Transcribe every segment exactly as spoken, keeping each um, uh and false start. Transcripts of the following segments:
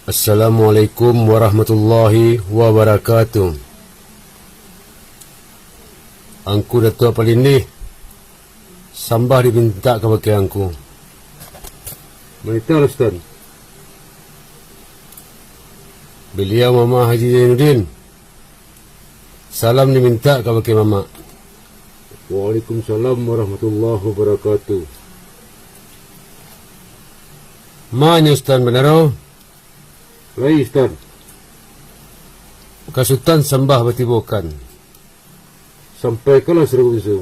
Assalamualaikum warahmatullahi wabarakatuh. Angku Datuak Palindih, sambah dimintak kabake angku. Manitah, Ustaz. Baliau Mamak Haji Zainuddin. Salam dimintak kabake Mamak. Waalaikumsalam warahmatullahi wabarakatuh. Ma nyo Sutan Banaro? Lai, Sutan. Ka Sutan sambah batibokan. Sampaikanlah, Sutan Guru Bungsu.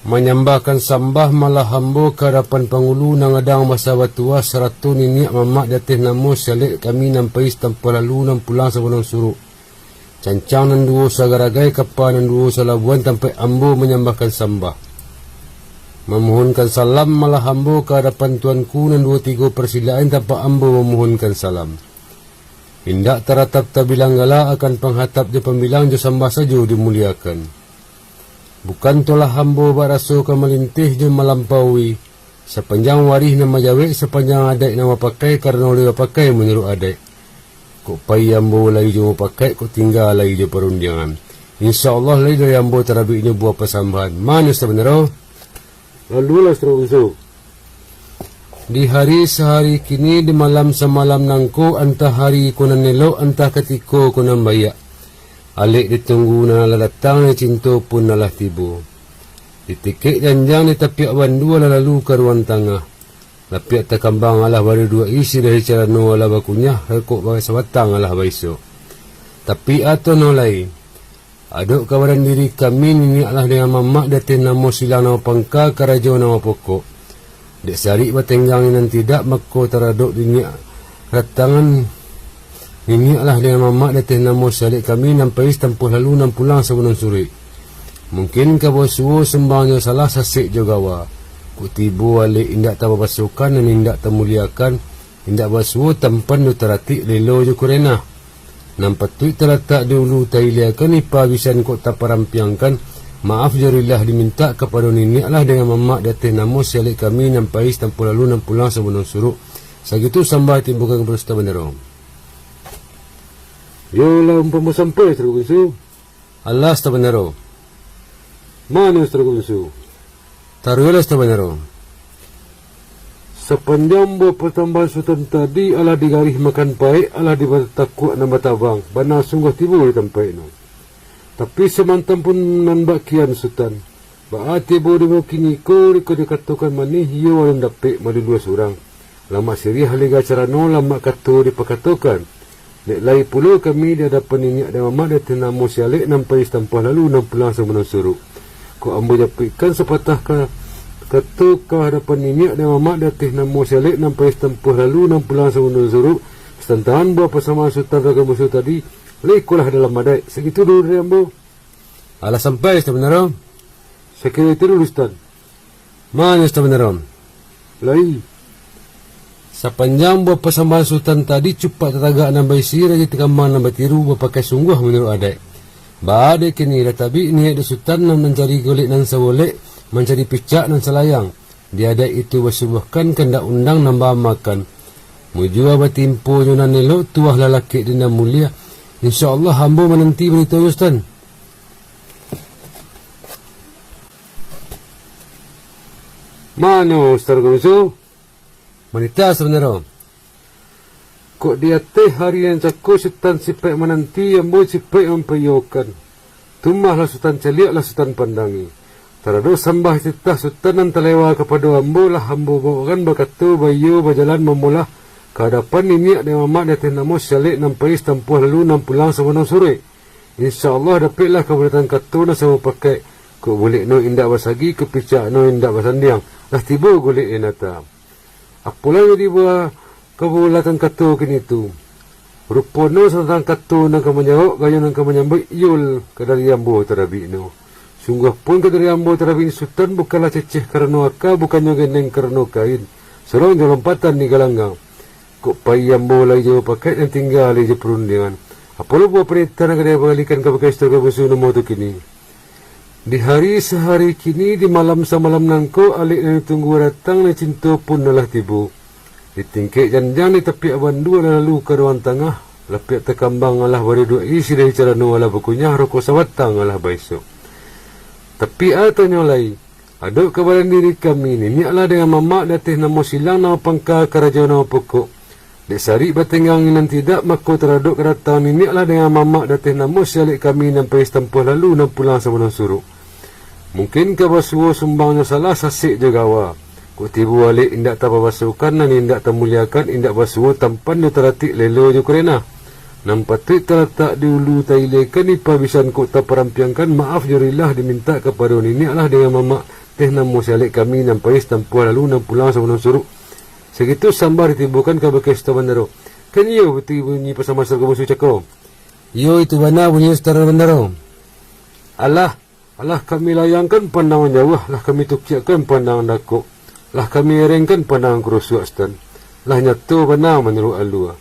Manyambahkan sambah malah ambo ka adapan pangulu nan gadang basa batuah, sarato niniak mamak di ateh namo si alek kami nan pai satampuah lalu nan pulang sabanam suruk. Cancang nan duo sagaragai, kapa nan duo salabuan tampaik ambo manyambahkan sambah. Mamohonkan salam malah ambo ka adapan tuanku nan duo tigo parsilakan tampaik ambo mamohonkan salam. Indak taratap tabilang gala akan panghatap jo pambilang jo sambah sajo dimuliakan. Bukan tu lah ambo baraso ka malintih jo malampaui, sapanjang warih nan majawek, sapanjang adaik nan bapakai, karano lai bapakai manuruik adaik. Kok pai ambo lai jo mupakaik, kok tingga lai jo parundiangan. Insya Allah lai dari ambo tarabiknyo buah pasambahan. Ma nyo Sutan Banaro? Lalulah, Sutan Guru Bungsu. Di hari sahari kini, di malam samalam nangko, antah hari ko nan elok, antah katiko ko nan baiak. Alek ditunggu nan alah datang, nan cinto pun alah tibo. Ditikek janjang, ditapiak bandua, alah lalu ka ruang tangah. Lapiak takambang alah baduduak, isi dari carano alah bakunyah, rokok sabatang alah baisok. Tapi atoh no lai, adok ka badan diri kami, niniak lah dengan mamak di ateh namo silang nan bapangka, karajo nan bapokok. Dek sarik batenggang nan tidak, mako taradok niniak ratangan, niniak lah dengan mamak di ateh namo si alek kami nan pai satampuah lalu nan pulang sabanam suruik. Mungkin ka basuo sumbangnyo salah, sasek jo gawa. Kok tibo alek indak tababasokan nan indak tamuliakan, indak basuo tampan jo taratik, lelo jo kurenah. Nan patuik talatak di ulu tailiakan, ipa bisan kok taparampiangkan, maaf jo rilah dimintak kapado niniak lah dengan mamak di ateh namo si alek kami nan pai satampuah lalu nan pulang sabanam suruk. Sagitu sambah tibokan kapado Sutan Banaro. Yolah, umpamo sampai, Sutan Guru Bungsu. Alah, Sutan Banaro. Ma nyo, Sutan Guru Bungsu? Taruihlah, Sutan Banaro. Sapanjang buah pasambahan Sutan tadi alah digarih makan paek, alah dibatakuak nan batabang, bana sungguah tibo di tampaiknyo. Tapi samantang pun nan bak kian Sutan, baa tibo di muko kini ko, di ko dikatokan manih, iyo alun dapek malilua surang. Lamak siriah lega carano, lamak kato dipakatokan. Dek lai pulo kami di adapan niniak dan mamak di ateh namo si alek nan pai satampuah lalu nan pulang sabanam suruk. Kok ambo japuikkan sapatah ka-, kato ka adapan niniak dan mamak di ateh namo si alek nan pai satampuah lalu nan pulang sabanam suruk, satantangan buah pasambahan Sutan Raga Musuh tadi, lai ikolah dalam adaik. Sagitu dulu dari ambo. Alah sampai, Sutan Banaro? Sakiro itu dulu, Sutan. Ma nyo, Sutan Banaro? Lai. Sapanjang buah pasambahan Sutan tadi, cupak tatagak nan baisi, raja takambang nan batiru, bapakai sungguah manuruik adaik. Baa dek kini, lah tabik niaik dek Sutan nan mancari golek nan sabolek, mancari picak nan salayang. Di adaik itu basubuahkan kandak undang nan baamakan. Mujua batimpo jo nan elok, tuah lalakek di nan mulia. Insya Allah, ambo mananti baritonyo, Sutan. Ma nyo, Sutan Guru Bungsu? Manitah, Sutan Banaro. Kok di ateh hari nan cako Sutan sipaik mananti, ambo sipaik mampaiyokan. Tumahlah Sutan caliak, lah Sutan pandangi. Taradok sambah titah Sutan nan talewa kapado ambo, lah ambo bawakan bakato baiyo bajalan mamolah ka adapan niniak dan mamak di ateh namo si alek nan pai satampuah lalu nan pulang sabanam surek. Insya Allah dapeklah kabuliatan kato nan samo pakai. Kok bulek no indak basagi, kok picak no indak basandiang, lah tibo golek di nata. Apolah jadi buah kabulatan kato kini tu? Rupo no satantang kato nan ka manjawab, gayo nan ka manyambuik, iyo ka dari ambo tarabik no. Sungguah pun ka dari ambo tarabik ni Sutan bukanlah ceceh karano aka, bukannyo gendeng karano kain, sorong jo lompatan di galanggang. Kok pai ambo lai jo bapakaik, nan tingga lai jo parundiangan. Apolah buah parentah nan ka diabalikan kabake Sutan Guru Bungsu namo tu kini? Di hari sahari kini, di malam samalam nangko, alek nan ditunggu datang, nan cinto pun alah tibo. Di tingkek janjang di tapiak bandu alah lalu ka ruang tangah, lapiak takambang alah baduduak isi dari carano alah bakunyah, rokok sabatang alah baisok. Tapi a tanyo lai, adok kabaran diri kami, niniak lah dangan mamak di ateh namo silang, namo pangka, karajo namo pokok. Dek sarik batenggang nan tidak, mako taradok kadatangan niniak lah dangan mamak di ateh namo si alek kami nan pai satampuah lalu, nan pulang sabalun suruk. Mungkin ka basuo sumbangnyo salah sasek jo gawa. Kok tibo alek indak tapabasokan, nan indak tamuliakan, indak basuo tampan jo taratik lelo jo kurena. Nan patuik talatak di ulu tailekan, dipabisan kok taparampiangkan, maaf jo rilah dimintak kapado niniak lah dangan mamak, teh namo si alek kami nan pai satampuah lalu, nan pulang sabalun suruk. Sagitu sambah ditibokan kabake Sutan Bandaro. Kan iyo batua bunyi pasambahan Sutan Kabusu cako? Iyo, itu bana bunyi Sutan Bandaro. Alah, alah kami layangkan pandangan jauah, lah kami tukiakkan pandangan dakok, lah kami erengkan pandangan kurusuak, Sutan. Lah nyato bana manuruik alua.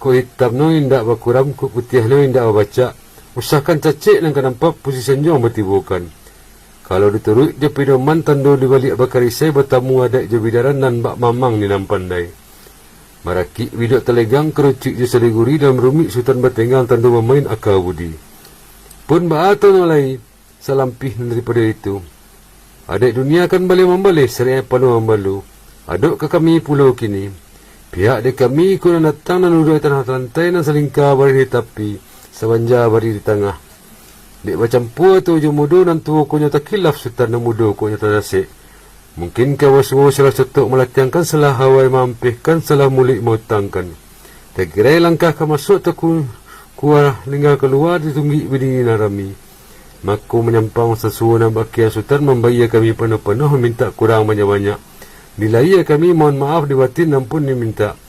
Kok itamnyo indak bakuram, kok putiahnyo indak babacak, usahkan cacek nan ka nampak, pusi sanjuang batibokan. Kalau dituruik jo pidoman, tando di baliak bakarisai, batamu adaik jo bidaran, nan bak mamang di nan pandai. Marakik biduak talegang, karucuik jo saliguri, dalam rumik Sutan batenggang, tando bamain aka budi. Pun baa tanyo lai, salampih nan daripado itu. Adaik dunia kan baleh mambaleh, sariah panuah mambalu. Adok ka kami pulo kini. Pihak dek kami iko nan datang, nan duduak di tanah lantai, nan salingka barih di tapi, sabanja barih di tangah. Dek bacampua tuo jo mudo, nan tuo ko nyo takilaf, Sutan, nan mudo ko nyo tasasek. Mungkin ka basuo salah cotok malatiangkan, salah awai maampehkan, salah muluik mautangkan. Takirai langkah ka masuak, taku-, kuah lingga kalua, ditunggik bini nan rami. Mako manyampang sasuo nan bakian, Sutan, mambayia kami panuah-panuah, mamintak kurang banyak-banyak. Di lahia kami mohon maaf, di batin ampun dimintak.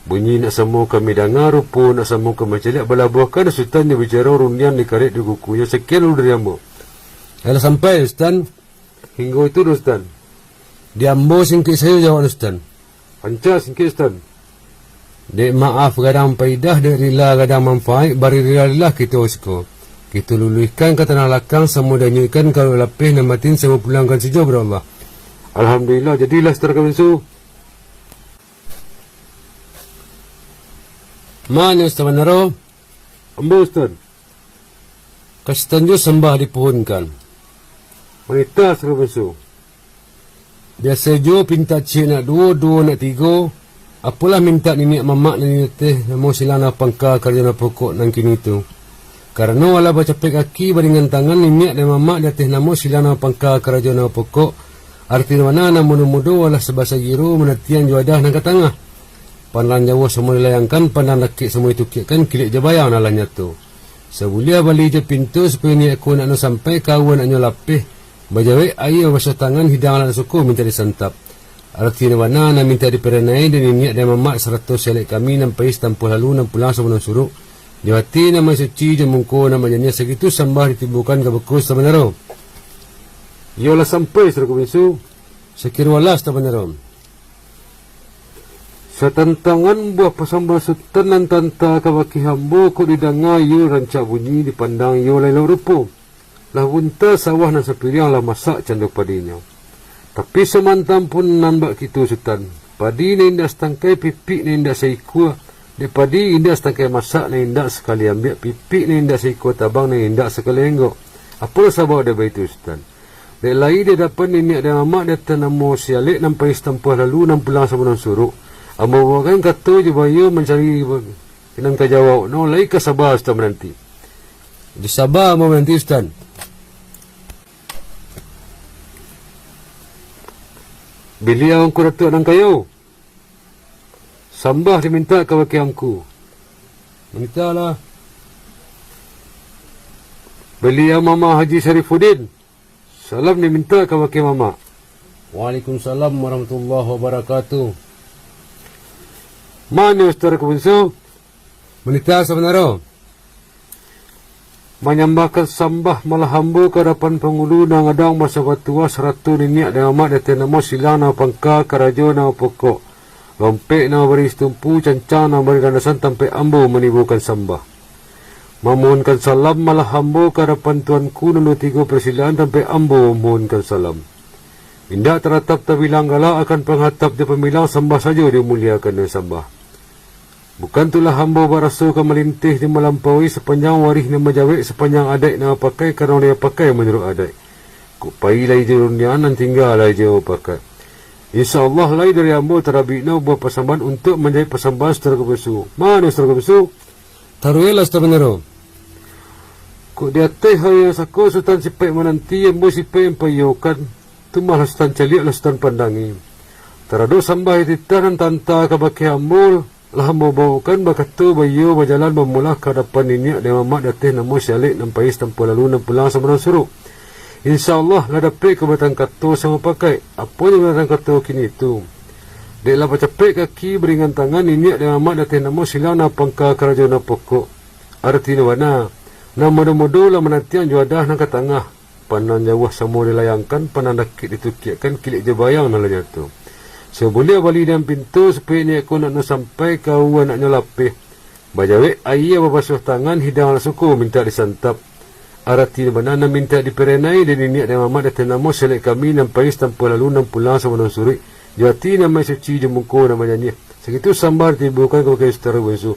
Bunyi nak samo kami danga, rupo nak samo kami caliak, balabuahkan Sutan jo bicaro, rundiang dikarek di kukunyo. Sakian dulu dari ambo. Alah sampai, Sutan? Hinggo itu doh, Sutan. Di ambo singkek sajo jawabnyo, Sutan. Rancak singkek, Sutan. Dek maaf gadang paidah, dek rila gadang manfaat, bari rila-rilah kito siko. Kito luluihkan ka tanah lakang, samo dianyuikkan ka lauik lapeh, nan batin samo pulangkan sajo baro Allah. Alhamdulillah, jadilah, Sutan Kabusu. Mano Sutan Bandaro? Ambo, Sutan. Ka Sutan juo sambah dipuhunkan. Manitah, Sutan Kabusu. Biaso juo pintak ciek nak duo, duo nak tigo, apolah mintak niniak mamak nan di ateh namo silang, namo pangka, karajo namo pokok nan kini tu. Karano alah bacapek kaki baringan tangan, niniak dan mamak di ateh namo silang, namo pangka, karajo namo pokok, arati nan bana nan mudo-mudo alah sabasa giro manatiang juadah nan ka tangah. Pandang jauah samo dilayangkan, pandang dakek samo ditukiakkan, kilek jo bayang nan lah nyato. Sabuliah bali jo pinto, supayo niniak ko nak nyo sampai, kaua nak nyo lapeh, bajawek aia basuah tangan, hidang lah nak suko mintak disantap. Arati nan bana nan mintak diparanai dek niniak dan mamak sarato si alek kami nan pai satampuah lalu, nan pulang sabalun suruk, jo ati nan masuci, jo mungko nan manjaniah, sagitu sambah ditibokan kabake Sutan Bandaro. Iyo lah sampai, Sutan Kabusu. Sakiro alah, Sutan Bandaro. Satantangan buah pasambahan Sutan nan tanta kabake ambo, kok didanga iyo rancak bunyi, dipandang iyo lai elok rupo. Lah bunta sawah nan sapiriang, lah masak cando padinyo. Tapi samantang pun nan bak kito, Sutan, padi nan indak satangkai, pipik nan indak saikua. Dek padi indak satangkai masak, nan indak sakali ambiak, pipik nan indak saikua tabang, nan indak sakali enggok. Apolah sabab dek baitu, Sutan? Dek lai di adapan niniak dan mamak di ateh namo si alek nan pai satampuah lalu, nan pulang sabalun suruk, ambo baokan kato jo baiyo mancari nan ka jawab, no lai ka saba Sutan mananti. Di saba ambo mananti, Sutan. Baliau Angku Datuak nan kayo. Sambah dimintak kabake Angku. Mintaklah. Baliau Mamak Haji Syarifuddin. Salam dimintak kabake Mamak. Waalaikumsalam warahmatullahi wabarakatuh. Mano Sutan Kabusu? Manitah Sutan Bandaro. Manyambahkan sambah malah ambo ka adapan pangulu nan gadang basabatuah, sarato niniak dan mamak di ateh namo silang, namo pangka, karajo namo pokok, lompek namo bari situmpu, cancang namo bari landasan, tampek ambo manibokan sambah. Mamohonkan salam malah ambo ka adapan tuanku nan duo tigo parsilaan, tampek ambo mamohonkan salam. Indak taratap tabilang galak akan panghatap jo pambilang, sambah sajo dimuliakan nan sambah. Bukan tu lah ambo baraso ka malintih jo malampaui sapanjang warih nan bajawek, sapanjang adaik nan bapakai, karano nan bapakai manuruik adaik. Kok pai lai jo runiang, nan tingga lai jo bapakai. Insya Allah, lai dari ambo tarabik no buah pasambahan untuak manjawek pasambahan Sutan Kabusu. Mano Sutan Kabusu? Taruihlah Sutan Bandaro. Kok di ateh hari nan sako Sutan sipaik mananti, ambo sipaik mampaiyokan, tu mah lah Sutan caliak, lah Sutan pandangi. Taradok sambah jo titah nan tanta kabake ambo, lah ambo baokan, bakato baiyo bajalan mamulah ka adapan niniak dek mamak di ateh namo si alek nan payis tampuah lalu nan pulang samo nan suruk. Insya Allah lah dapek ka batang kato samo pakai, apo nan batang kato kini tu. Dek lah bacapek kaki baringan tangan niniak dek mamak di ateh namo silang nan pangka karajo nan pokok. Arati nan bana, nan mudo-mudo lah manantiang juadah nan ka tangah. Panang jauah samo dilayangkan, panang dakek ditukiakkan, kilek jo bayang nan lah nyato. Sabuliah bali nan pinto, supayo niniak ko nak no sampai ka aua anaknyo lapeh. Bajawek aia babasuah tangan, hidang lah suko mintak disantap. Arati nan bana, nan mintak diperenai dek niniak dek mamak di ateh namo si alek kami nan payis tampuah lalu nan pulang samo nan suruik, jo ati nan masuci jo muko nan majaniah. Sakitu sambah ditibokan kabake Sutan Bunsu.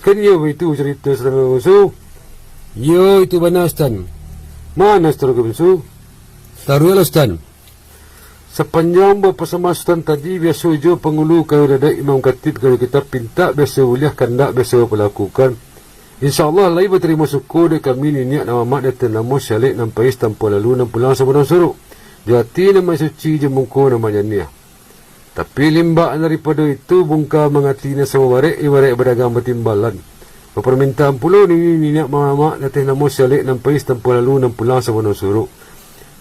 Kan iyo baitu carito Sutan Bunsu? Iyo, itu bana Sutan. Mano Sutan Bunsu? Taruihlah Sutan. Sapanjang bapasambahan Sutan tadi, biaso juo pangulu kayu dadaik, imam katib kayu kitab, pintak biaso buliah, kandak biaso balakukan. Insya Allah lai batarimo suko dek kami niniak dek mamak di ateh namo si alek nan payis tampuah lalu nan pulang samo nan suruk, jo ati nan masuci jo muko nan majaniah. Tapi limbak daripado itu, bungka mangati nan samo barek, ibarek badagang batimbalan. Baparmintaan pulo nini-, niniak mamak di ateh namo si alek nan payis tampuah lalu nan pulang samo nan suruk.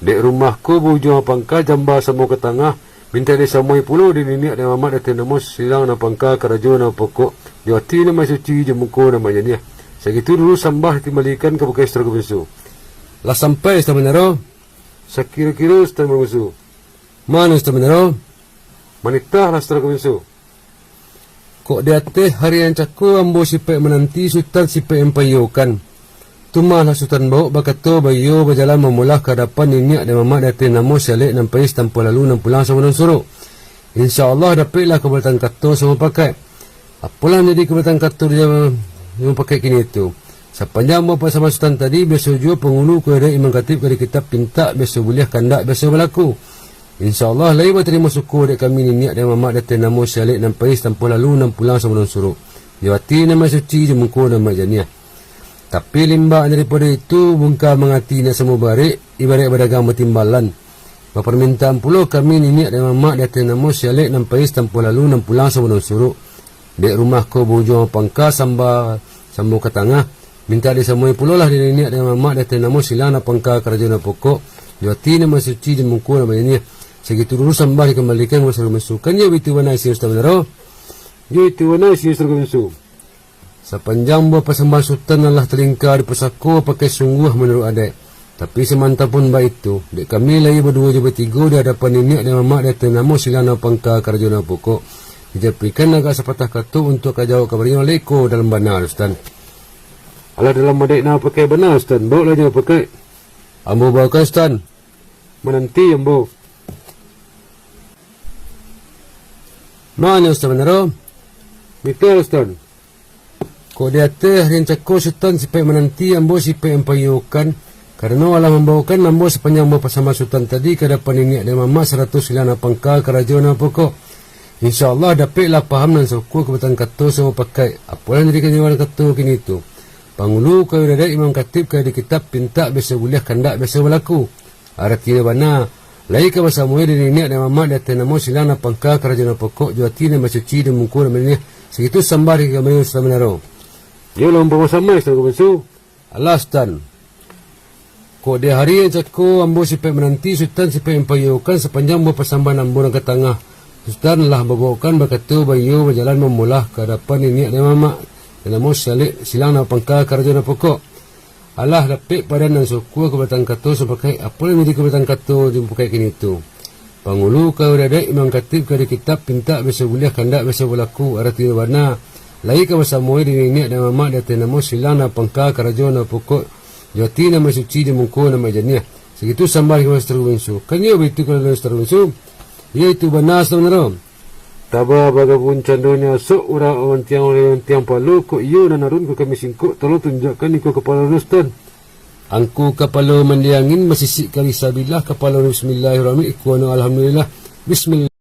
Dek rumah ko baujuang pangka, jamba samo ka tangah, mintak disamoi pulo dek niniak dek mamak di ateh namo silang nan pangka karajo nan pokok, jo ati nan masuci jo muko nan majaniah. Sakitu dulu sambah dikambalikan kabake Sutan Kabusu. Lah sampai Sutan Bandaro? Sakiro-kiro Sutan Kabusu. Mano Sutan Bandaro? Manitahlah Sutan Kabusu. Kok di ateh hari nan cako ambo sipaik mananti, Sutan sipaik mampaiyokan. Tu mah lah Sutan bawok bakato baiyo bajalan mamulah ka adapan niniak dek mamak di ateh namo si alek nan payis tampuah lalu nan pulang samo nan suruk. Insya Allah dapeklah ka batang kato samo pakai. Apolah nan jadi ka batang kato di zaman pakai kini tu. Sapanjang bapasambahan Sutan tadi, biaso juo pangulu kayu dadaik, imam katib kayu kitab, pintak biaso buliah, kandak biaso balaku. Insya Allah lai batarimo suko dek kami niniak dek mamak di ateh namo si alek nan payis tampuah lalu nan pulang samo nan suruk, jo ati nan masuci jo muko nan majaniah. Tapi limbak daripado itu, bungka mangati nan samo barek, ibarek badagang batimbalan. Baparmintaan pulo kami niniak dek mamak di ateh namo si alek nan payis tampuah lalu nan pulang samo nan suruk. Dek rumah ko baujuang pangka, samba samo ka tangah, mintak disamoi pulolah dek niniak dek mamak di ateh namo silang nan pangka karajo nan pokok, jo ati nan masuci jo muko nan majaniah. Sakitu dulu sambah dikambalikan kabake Sutan Kabusu. Kan iyo baitu bana isi Sutan Bandaro? Iyo itu bana isi Sutan Kabusu. Sapanjang buah pasambahan Sutan nan lah talingka di pusako pakai sungguah manuruik adaik. Tapi samantapun baitu, dek kami lai baduo jo batigo di adapan niniak dek mamak di ateh namo silang nan pangka karajo nan pokok, dijapuikan agak sapatah kato untuak ka jawab ka barinyo lai ko dalam bana, Sutan. Alah, dalam adaik nan pakai bana, Sutan. Baoklah jo pakai. Ambo baokan, Sutan. Mananti ambo. Mano Sutan Bandaro? Mita, Sutan. Kok di ateh hari nan cako Sutan sipaik mananti, ambo sipaik mampaiyokan, karano alah mambaokan ambo sapanjang buah pasambahan Sutan tadi ka adapan niniak dek mamak sarato silang nan pangka karajo nan pokok. Insya Allah dapeklah paham nan sukua ka batang kato samo pakai, apolah nan jadi ka batang kato kini tu. Pangulu kayu dadaik, imam katib kayu di kitab, pintak biaso buliah, kandak biaso balaku. Arati nan bana, lai ka basamoi dek niniak dek mamak di ateh namo silang nan pangka karajo nan pokok, jo ati nan basuci jo muko nan majaniah. Sakitu sambah dikambalikan Sutan Bandaro. Iyo lah, ambo basamai, Sutan Kabusu. Alah, Sutan. Kok di hari nan cako ambo sipaik mananti, Sutan sipaik mampaiyokan sapanjang buah pasambahan ambo nan ka tangah. Sutan lah babaokan bakato baiyo bajalan mamulah ka adapan niniak dek mamak, dek namo si alek silang nan pangka karajo nan pokok. Alah dapek padan nan sukua ka batang kato samo pakai, apolah nan jadi ka batang kato jo pakai kini tu. Pangulu kayu dadaik, imam katib kayu di kitab, pintak biaso buliah, kandak biaso balaku, arati nan bana, lai ka basamoi dek niniak dek mamak di ateh namo silang nan pangka karajo nan pokok, jo ati nan masuci jo muko nan majaniah. Baitu sambah ka Saudara Winsu. Kan iyo baitu kalau Saudara Winsu. Iyo itu bana sabananyo. Taba bagabun candonyo, sok urang mantiang, urang mantiang palo, kok iyo nan arun ko kami singkok, tolong tunjuakkan iko kapalo Rustan. Angku kapalo mandi angin, masisik kali sabilah, kapalo bismillahirrahmanirrahim, ikuano alhamdulillah. Bismillah.